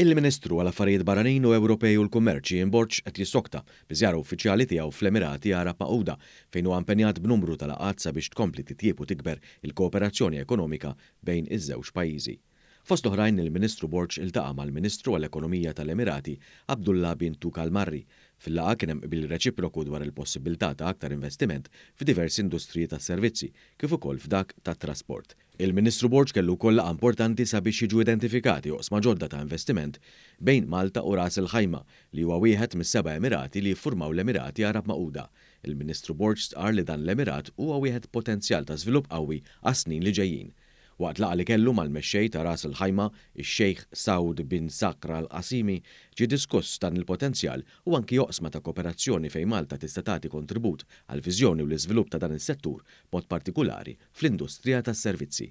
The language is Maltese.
Il-Ministru għal Affarijiet Barranin u Ewropej u l-Kummerċ Ian Borg qed jissokta bi żjara uffiċjali tiegħu fl-Emirati Għarab Magħquda, fejn huwa impenjat b'numru ta' laqgħat sabiex tkompli titjieb u tikber il-kooperazzjoni ekonomika bejn iż-żewġ pajjiżi. Fost oħrajn, il-Ministru Borg iltaqa' mal-Ministru għall-Ekonomija tal-Emirati, Abdullah bin Touq Al Marri. Fil-laqgħa kien hemm qbil reċiproku dwar il-possibilità ta' aktar investiment f'diversi industriji tas-servizzi kif ukoll f'dak tat-trasport. Il-Ministru Borg kellu wkoll laqgħa importanti sabiex jiġu identifikati oqsma ġodda ta' investiment bejn Malta u Ras il Ħajma, li huwa wieħed mis-seba' Emirati li jiffurmaw l-Emirati Għarab Magħquda. Il-Ministru Borg stqarr li dan l-Emirat huwa wieħed potenzjal ta' żvilupp qawwi għas-snin li ġejjin. Waqt laqgħa li kellu mal-mexxej ta' Ras il Ħajma, ix-Xejk Saud bin Saqr Al-Qasimi, ġie diskuss dan il-potenzjal u anki oqsma ta' kooperazzjoni fejn Malta tista' tagħti kontribut għall-viżjoni u l-iżvilupp ta' dan is-settur, b'mod partikulari fl-industrija tas-servizzi.